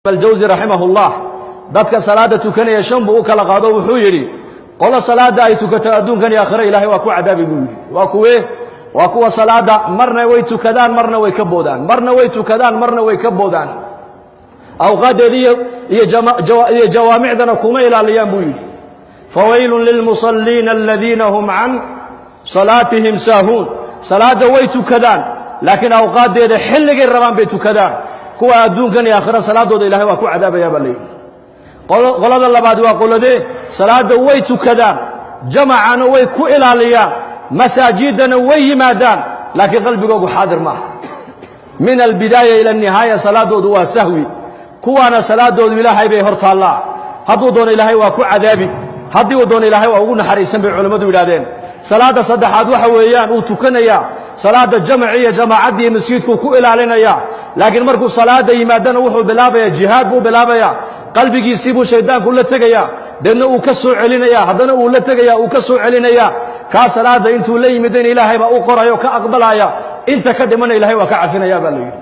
Aljawsi raximahullah dadka salaada tukanaya shan buu u kala qaado. Wuxuu yidhi qolo salaada ay tukato adduunkan iyo aakhiro Ilaahay waa ku cadaabi buu yidhi. Waa kuwee? Waa kuwa salaada marna way tukadaan, marna way ka boodaan, marna way tukadaan, marna way ka boodaan, awqaaddeeda iyo jawaamicdana kuma ilaaliyaan buu yidhi. Fawaylun lilmusalliina aladiina hum can salaatihim saahuun. Salaadda way tukadaan, laakiin awqaaddeeda xilligay rabaan bay tukadaan. Kuwa adduunkan iyo aakhiro salaadooda Ilahay waa ku cadaabaya baa la yidhi. Qolada labaad waa qoladee? Salaadda way tukadaan, jamacana way ku ilaaliyaan, masaajiddana way yimaadaan, laakiin qalbigoogu xaadir maaha. Min albidaaya ila anihaaya salaadoodu waa sahwi. Kuwaana salaadoodu Ilaahay bay hor taallaa. Hadduu doono Ilaahay waa ku cadaabi, haddii uu doono Ilaahay waa ugu naxariisan bay culimmadu yidhahdeen. Salaadda saddexaad waxa weeyaan uu tukanayaa salaadda jamaci iyo jamaacaddii masjidkuu ku ilaalinaya, laakiin markuu salaadda yimaadana wuxuu bilaabayaa jihaad buu bilaabayaa. Qalbigiisii buu shayddaanku la tegayaa, deedna uu ka soo celinaya, haddana uu la tegaya, uu ka soo celinaya. Kaa salaadda intuu la yimidayna Ilaahay baa u qoraya o ka aqbalaya, inta ka dhimana Ilahay waa ka cafinaya baa la yidhi.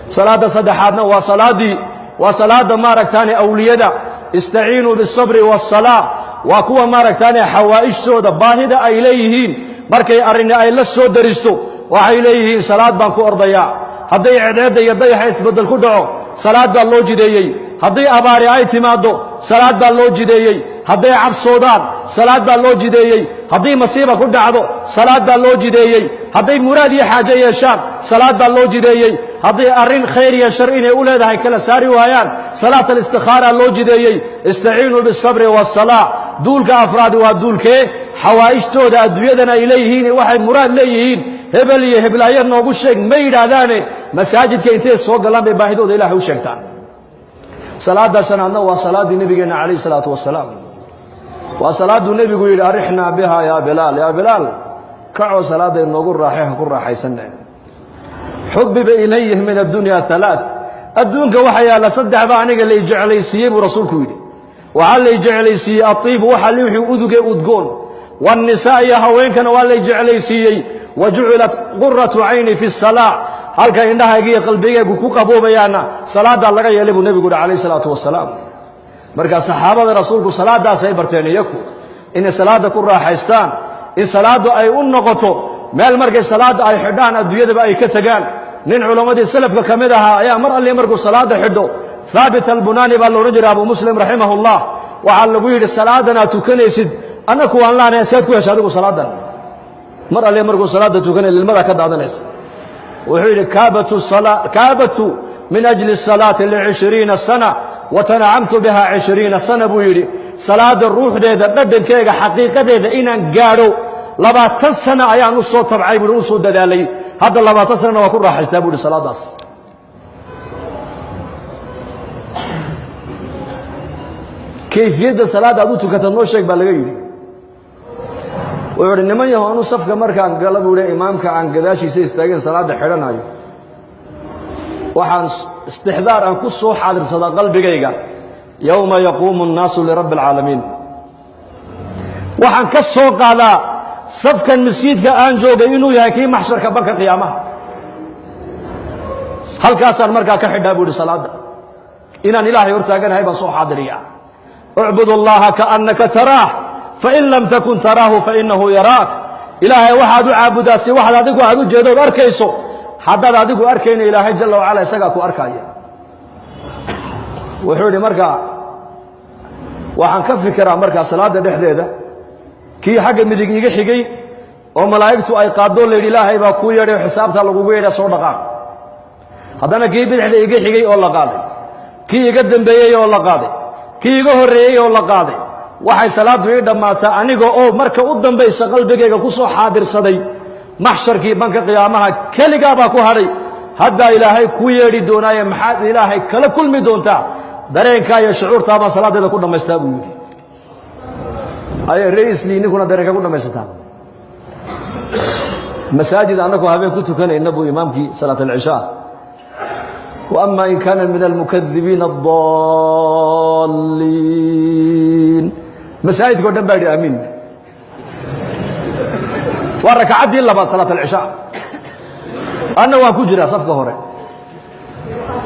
Salaadda saddexaadna waa salaaddii, waa salaadda maaragtaane awliyada. Istaciinuu biالsabri waالsalaa. Waa kuwa maaragtaane xawaa'ijtooda baahida ay leeyihiin markay arrini ay la soo daristo, waxay leeyihiin salaad baan ku ordayaa. Hadday cedceedda iyo dayaxa isbeddel ku dhaco, salaad baa loo jideeyey. Hadday abaari ay timaaddo, salaad baa loo jideeyey. Hadday cabsoodaan, salaad baa loo jideeyey. Haddii masiiba ku dhacdo, salaad baa loo jideeyey. Hadday muraad iyo xaajo yeeshaan, salaad baa loo jideeyey. Hadday arrin khayr iyo shar inay u leedahay kala saari waayaan, salaat alistikhaara loo jideeyey. Istaciinuu biالsabri waالsalaa. Duulka afraad waa duulkee? Xawaa'ijtooda adduunyadana ay leeyihiin, waxay muraad leeyihiin, hebel iyo heblaayo noogu sheeg ma yidhaahdaane, masaajidka intay soo galaan bay baahidooda Ilahay u sheegtaan. Salaadda shanaadna waa salaaddii nebigeenna calayh isalaatu wasalaam. Waa salaadduu nebigu yidhi arixnaa biha yaa Bilaal, yaa Bilaal, kacoo salaadda inoogu raaxay, ha ku raaxaysanne. Xubiba ilayh min addunya halaaث. Adduunka waxa yaalla saddex baa aniga lay jeclaysiiyey buu rasuulku yidhi. Waxaa lay jeclaysiiyey aiibu, waxa li wixii uduge udgoon, waannisaa iyo haweenkana waa lay jeclaysiiyey, wa jucilat quratu cayni fi الsalaa. Halka indhahayga iyo qalbigaygu ku qaboobayaana salaaddaa laga yeelay buu nebigu yidhi calayh isalaatu wasalaam. Markaa saxaabada rasuulku salaaddaasay barteen iyaku, inay salaadda ku raaxaystaan, in salaaddu ay u noqoto meel markay salaadda ay xidhaan adduunyadaba ay ka tegaan. Nin culammadii salafka ka mid ahaa ayaa mar alli markuu salaadda xidho, Haabit Albunaani baa la odhan jiray, Abu Muslim raximahullah, waxaa lagu yidhi salaadan aad tukanaysid annaku waan laanaya, sead ku hesha adigu salaadan? Mar alli markuu salaadda tukanay lilmadaa ka daadanaysa. Wuxuu yidhi kaabatu min ajli الsalaati licishriina sana watanacamtu biha 20 sana buu yidhi. Salaadda ruuxdeeda, dhadhankeega, xaqiiqadeeda inaan gaadho 20 sana ayaan u soo tabcay buui, u soo dadaalay. Hadda 20 sanana waa ku raaxaystaa bu uhi salaaddaas. Kayfiyadda salaadda aad u tukataad noo sheeg baa laga yidhi. Wuxuu idhi niman yaho, anu safka markaan gala buu hi, imaamka aan gadaashiisa istaageen salaadda xidhanayo, waxaan istixdaar aan ku soo xaadirsadaa qalbigayga yowma yaquumu الnaasu lirabbi اlcaalamiin. Waxaan ka soo qaadaa safkan masjidka aan joogay inuu yahay kii maxsharka, banka qiyaamaha. Halkaasaan markaa ka xidhaa buu ihi. Salaadda inaan Ilaahay hor taaganahay baan soo xaadiriya. Ucbud اllaha kaannaka taraah, fain lam takun taraahu fainahu yaraak. Ilaahay waxaad u caabudaa si waxaad adigu aad u jeedood arkayso. Haddaad adigu arkayna, Ilaahay jala wacala isagaa ku arkaya. Wuxuu yidhi markaa waxaan ka fikiraa markaa salaadda dhexdeeda kii xagga midig iiga xigay oo malaa'igtu ay qaadoo la yidhi Ilaahay baa kuu yeedhay oo xisaabtaa lagugu yeedha, soo dhaqaaq. Haddana kii bidixda iga xigay oo la qaaday, kii iga dambeeyey oo la qaaday, kii iga horreeyey oo la qaaday. Waxay salaaddu ii dhammaataa aniga oo marka u dambaysa qalbigayga ku soo xaadirsaday maxsharkii, banka qiyaamaha, keligaa baa ku hadhay, haddaa Ilaahay kuu yeedhi doonaaye, maxaad Ilaahay kala kulmi doontaa? Dareenkaa iyo shucuurtaa baan salaaddeeda ku dhammaystaa buu yidhi. Aye reisli, ninkuna dareenka ku dhammaysataa. Masaajid annagoo habeen ku tukanayna buu imaamkii salaat alcishaa وأma in kaana min almukadibiina الضaliin, masaajidka o dhan baa yidhi aamiin. Waa rakacaddii labaad salaat alcishaa, anna waan ku jiraa safka hore.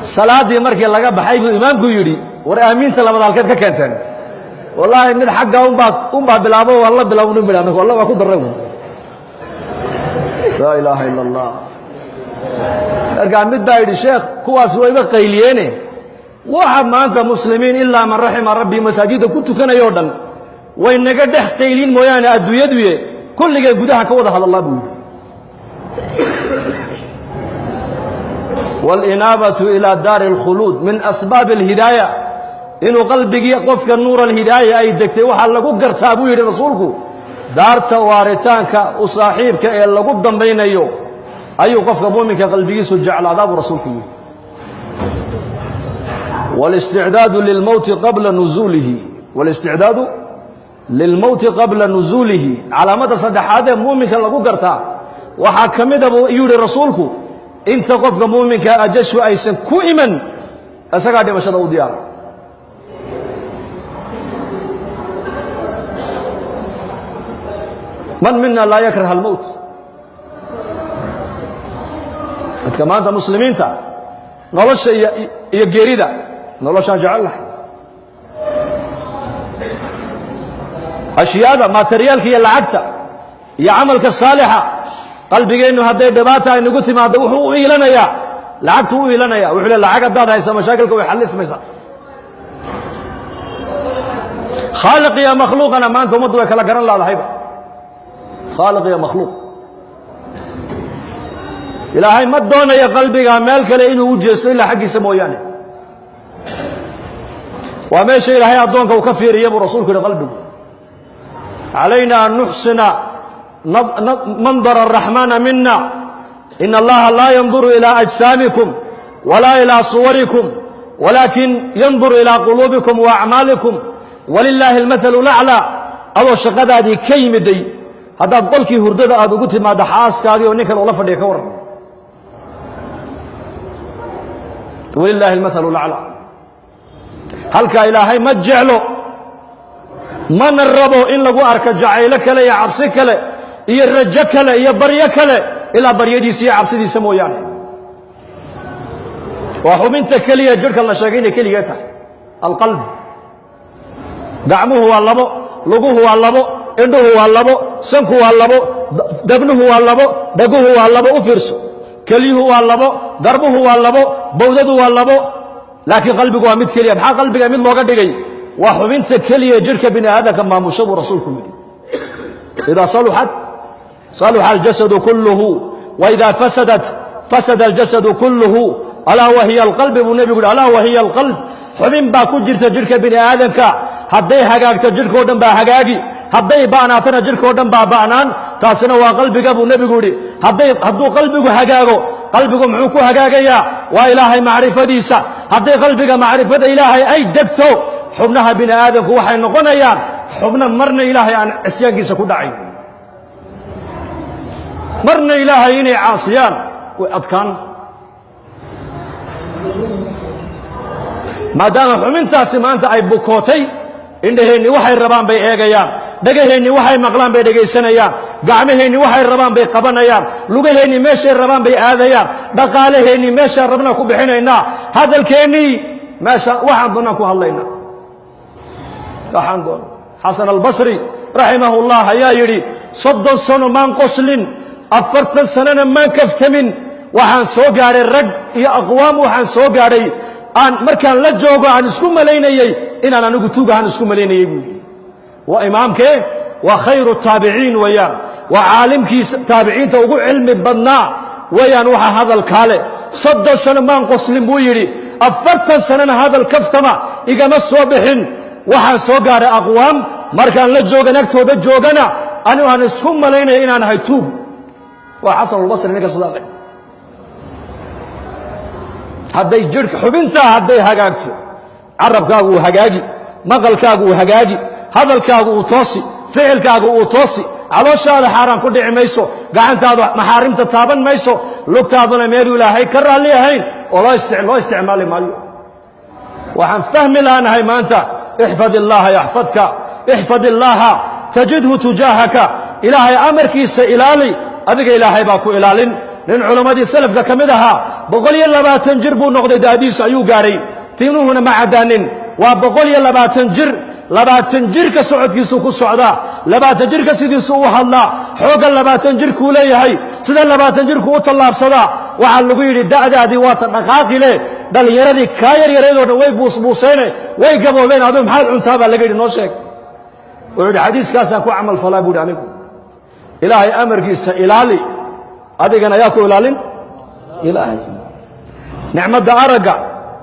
Salaaddii markii laga baxay buu imaamku yidhi, war aamiinta labada halkeed ka keenteen? Wallaahi mid xagga unbaa bilaabo, waa la bilownin bidhi anagu, walla waa ku darray. Laa ilaaha ila Allah. Markaa mid baa yidhi, sheekh, kuwaas wayba qayliyeene, waxa maanta muslimiin ilaa man raxima rabbii masaajidda ku tukanayoo dhan way naga dhex qaylin mooyaane, adduunyaduye kulligee gudaha ka wada hadallaa, buu yidhi. Wاlinaabatu ilى daari اlkhuluud min asbaabi اlhidaaya. Inuu qalbigii qofka nuur alhidaaya ay degtay waxaa lagu gartaa, buu yidhi rasuulku, daarta waaritaanka u saaxiibka ee lagu dambaynayo ayuu qofka muuminka qalbigiisu jeclaadaa, buu rasuulku yidhi. Wاlisticdaadu lilmowti qabla nuzuulihi, wاlisticdaadu lilmowti qabla nuzuulihi. Calaamadda saddexaad ee muuminka lagu gartaa waxaa ka mida, buu yidhi rasuulku, inta qofka muuminka ajashu aysan ku iman isagaa dhimashada u diyaara. Man mina laa yakrah almowt? Dadka maanta muslimiinta nolosha iyo geerida, noloshaan jecel lahay, ashyaada materiyaalka iyo lacagta iyo camalka saalixa, qalbigeennu hadday dhibaata ay nagu timaado wuxuu u iilanayaa lacagtu u iilanaya. Wuxuu le lacag haddaad haysa mashaakilka way xallismaysaa. Khaaliq iyo makhluuqana maanta ummaddu way kala garan laadahayba, khaaliq iyo makhluuq. Ilaahay ma doonayo qalbiga meel kale inuu u jeesto ilaa xaggiisa mooyaane. Waa meesha ilaahay addoonka uu ka fiiriya, buu rasuulku yihi qalbigu. Calayna an nuxsina mandar araxmaana mina, in allaha laa yanduru ilى ajsaamikum walaa ilى suwarikum, walaakin yanduru ilىa quluubikum wa acmaalikum, walilaahi almathalu laclaa. Adoo shaqadaadii ka yimiday haddaad qolkii hurdada aad ugu timaaddo xaaskaadii oo nin kale ula fadhiya, ka warran? Walilaahi almathalu laclaa. Halkaa ilaahay ma jeclo mana rabo in lagu arko jacaylo kale iyo cabsi kale iyo rajo kale iyo baryo kale ilaa baryadiisa iyo cabsidiisa mooyaane. Waa xubinta keliya jidhka la sheegay inay keligee tahay, alqalb. Gacmuhu waa labo, luguhu waa labo, indhuhu waa labo, sanku waa labo, dabnuhu waa labo, dhaguhu waa labo, u fiirso, kelyuhu waa labo, garbuhu waa labo, bowdadu waa labo, laakiin qalbigu waa mid keliya. Maxaa qalbiga mid looga dhigay? Waa xubinta keliya jidhka bini aadamka maamusho, buu rasuulku yidhi. Idaa saluxat saluxa aljasadu kulluhu, waidaa fasadat fasada aljasadu kulluhu, alaa wahiya alqalbi, buu nebigu yidhi. Alaa wahiya alqalb. Xubin baa ku jirta jidhka bini aadamka, hadday hagaagto jidhkao dhan baa hagaagi, hadday ba'naatana jidhkao dhan baa ba'naan. Taasina waa qalbiga, buu nebigu yidhi. Hadduu qalbigu hagaago, qalbigu muxuu ku hagaagayaa? Waa ilaahay macrifadiisa. Hadday qalbiga macrifada ilaahay ay degto, xubnaha bini aadamku waxay noqonayaan xubno marna ilaahay aan cisyaankiisa ku dhacayn, marna ilaahay inay caasiyaan way adkaan, maadaama xubintaasi maanta ay bukootay. Indhaheenni waxay rabaan bay eegayaan, dhegaheenni waxay maqlaan bay dhegaysanayaan, gacmaheenni waxay rabaan bay qabanayaan, lugaheenni meeshay rabaan bay aadayaan, dhaqaalaheenni meeshaan rabnaa ku bixinaynaa, hadalkeennii meesha waxaan doonaan ku hadlaynaa, waxaan doona. Xasan Albasri raximahullah ayaa yidhi, 30 sano maan qoslin, 40 sanona maan kaftamin. Waxaan soo gaadhay rag iyo aqwaam, waxaan soo gaadhay aan markaan la joogo aan isku malaynayey inaan anigu tuug ahaan isku malaynayey, buu yidhi. Waa imaamkee? Waa khayru taabiciin weeyaan, waa caalimkii taabiciinta ugu cilmi badnaa weeyaan. Waxa hadalkaa leh, 30 sano maan qoslin, buu yidhi, 40 sanona hadal kaftama igama soo bixin. Waxaan soo gaadhay aqwaam markaan la joogan agtooda joogana anigu aan isku malaynaya inaan ahay tuug. Waa Xasanulbasri ninka sidaa leh. Hadday jidhka xubintaa hadday hagaagto, carabkaagu uu hagaagi, maqalkaagu uu hagaagi, hadalkaagu uu toosi, ficilkaagu uu toosi, calooshaada xaaraan ku dhici mayso, gacantaadu maxaarimta taaban mayso, lugtaaduna meeluu ilaahay ka raalli ahayn oo loo isticmaali maayo. Waxaan fahmi laanahay maanta, ixfad illaaha yaxfadka, ixfad illaaha tajidhu tujaahaka. Ilaahay amarkiisa ilaali, adiga ilaahay baa ku ilaalin. Nin culammadii salafka ka mid ahaa 120 jir buu noqday, da'diisu ayuu gaadhay, tiinuhuna ma caddaanin. Waa 120 jir. 20 jirka socodkiisu ku socdaa, 20 jirka sidiisu u hadlaa, xoogga 20 jirkuu leeyahay, sida 20 jirku u tallaabsadaa. Waxaa lagu yidhi da'daadii waata dhaqaaqi leh, dhallinyaradii kaa yaryaraydoo dhan way buusbuuseyne, way gaboobeen, aduu maxaad cuntaa baa laga yidhi, noo sheeg. Wuxuu yidhi xadiiskaasaan ku camal falaa buu yidhi anigu. Ilaahay amarkiisa ilaali, adigana ayaa ku ilaalin ilaahay. Nicmadda aragga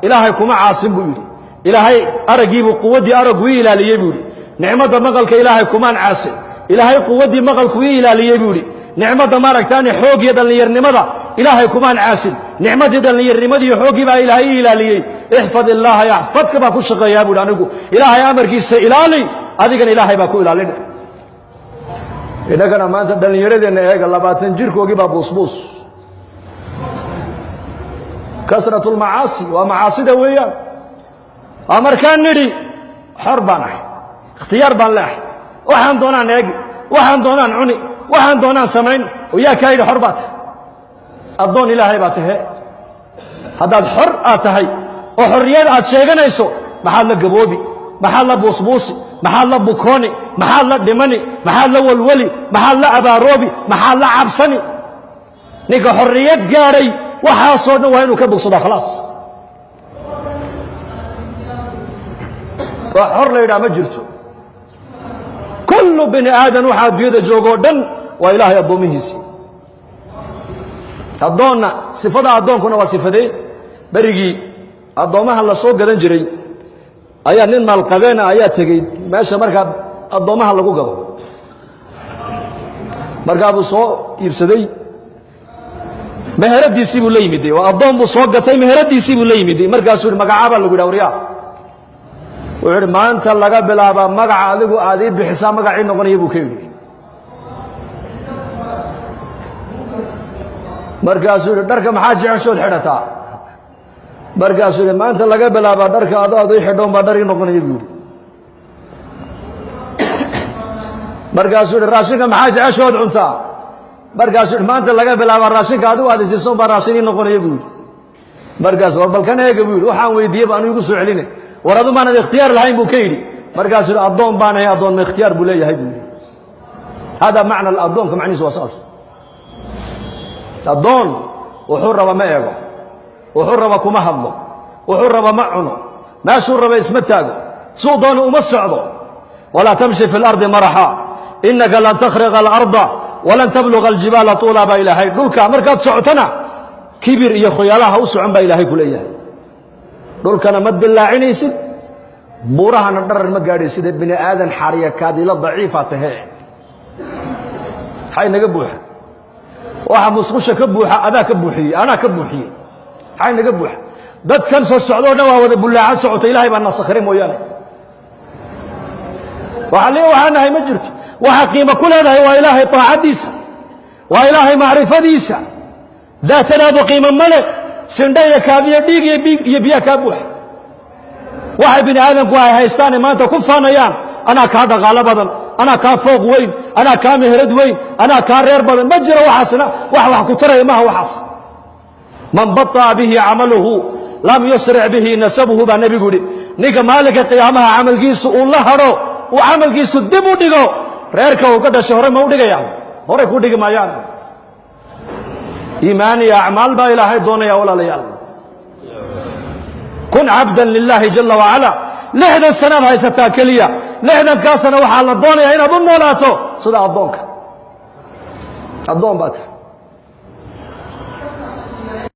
ilaahay kuma caasin buu yidhi. Ilaahay araggiibuu quwaddii araggu ii ilaaliyey buu yidhi. Nicmadda maqalka ilaahay kumaan caasin, ilaahay quwaddii maqalku ii ilaaliyey buu yidhi. Nicmadda maaragtaani xoog iyo dhallinyarnimada ilaahay kumaan caasin, nicmaddii dhallinyarnimadii iyo xooggii baa ilaahay ii ilaaliyey. Ixfad illaaha yaxfadka baa ku shaqeeyaa buu yidhi anigu. Ilaahay amarkiisa ilaali, adigana ilaahay baa ku ilaalin. Innagana maanta dhallinyaradeenna eega, 20 jirkoogii baa buusbuus. Kasratu lmacaasi waa macaasida weeyaan. Waa markaan nidhi xor baan ahay, ikhtiyaar baan leeahay, waxaan doonaan eegi, waxaan doonaan cuni, waxaan doonaan samayn. Oo yaa kaa yidhi xor baa tahay? Addoon ilaahay baa tahe. Haddaad xor aad tahay oo xorriyad aad sheeganayso, maxaad la gaboobi, maxaad la buusbuusi, maxaad la bukooni, maxaad la dhimani, maxaad la walwali, maxaad la abaaroobi, maxaad la cabsani? Ninka xorriyad gaadhay waxaasoo dhan waa inuu ka bogsadaa. Khalaas, waa xor la yidhaha ma jirto. Kullu bini aadan waxaa adduunyada joogoo dhan waa ilaahay addoomihiisii. Addoonna sifada addoonkuna waa sifadee? Berigii addoommaha la soo gadan jiray ayaa nin maalqabeena ayaa tegey meesha markaa addoommaha lagu gado. Markaa buu soo iibsaday, meheradiisii buu la yimiday. Waa addoon buu soo gatay, meheradiisii buu la yimiday. Markaasuu yidhi magacaabaa lagu yidha waryaa. Wuxuu yidhi maanta laga bilaabaa magaca adigu aad ii bixisaa magacii noqonaya buu ka yidhi. Markaasuu yidhi dharka maxaa jeceshood xidhataa? Markaasuu yidhi maanta laga bilaabaa dharka ado aad ii xidhoon baa dhar ii noqonaya buu yidhi. Markaasuu yidhi raashinka maxaa jeceshood cuntaa? Markaasuu yidhi maanta laga bilaabaa raashinka adigu aad isiisoon baa raashin ii noqonaya buu yidhi. Markaas war balkan eega buu yidhi, waxaan weydiiyey ba anu igu soo celine, war adu maanad ikhtiyaar lahayn buu ka yidhi. Markaasuu yidhi addoon baan ahay, addoon ma ikhtiyaar buu leeyahay buu yidhi. Hada macna addoonka, macnihiisu waa saas. Addoon wuxuu raba ma eego, wuxuu raba kuma hadlo, wuxuu raba ma cuno, meeshuu raba isma taago, suu doona uma socdo. Walaa tamshi fi lardi maraxa inaka lan takhriqa alarda walan tabluga aljibaala tuula baa ilaahay. Dhulka markaad socotona kibir iyo khoyaalaha u socon baa ilaahay ku leeyahay. Dhulkana ma dilaacinaysid, buurahana dharar ma gaadhayside, bini aadan xariya kaadilo daciifa tahe. Maxay naga buuxa? Waxa musqusha ka buuxa adaa ka buuxiyey, anaa ka buuxiyey. Maxay naga buuxa? Dadkan soo socdoo dhan waa wada bullaacad socota, ilaahay baa nasakhiray mooyaane. Waxa lee waxaa nahay ma jirto. Waxa qiimo ku leedahay waa ilaahay taacadiisa, waa ilaahay macrifadiisa. Daatadaadu qiimo male, sindha iyo kaadiyo dhiig iyo biyaha kaa buuxa. Waxay bini aadamku ay haystaane maanta ku faanayaan, anaa kaa dhaqaalo badan, anaa kaa fooq weyn, anaa kaa meherad weyn, anaa kaa reer badan, ma jiro waxaasna. Wax wax ku taraya maaha waxaas. Man baطa'a bihi camaluhu lam yusric bihi nasabuhu baa nebigu yidhi. Ninka maalinka qiyaamaha camalkiisu uu la hadho, uu camalkiisu dib u dhigo, reerka uu ka dhashay hore ma u dhigayaan? Horey ku dhigi maayaan. Iimaan iyo acmaal baa ilaahay doonaya walaalayaal. Kun cabdan lilaahi jala wacala. 60 sanaad haysataa keliya, 60kaa sana waxaa la doonayaa inaad u noolaato sida addoonka. Addoon baa tahay.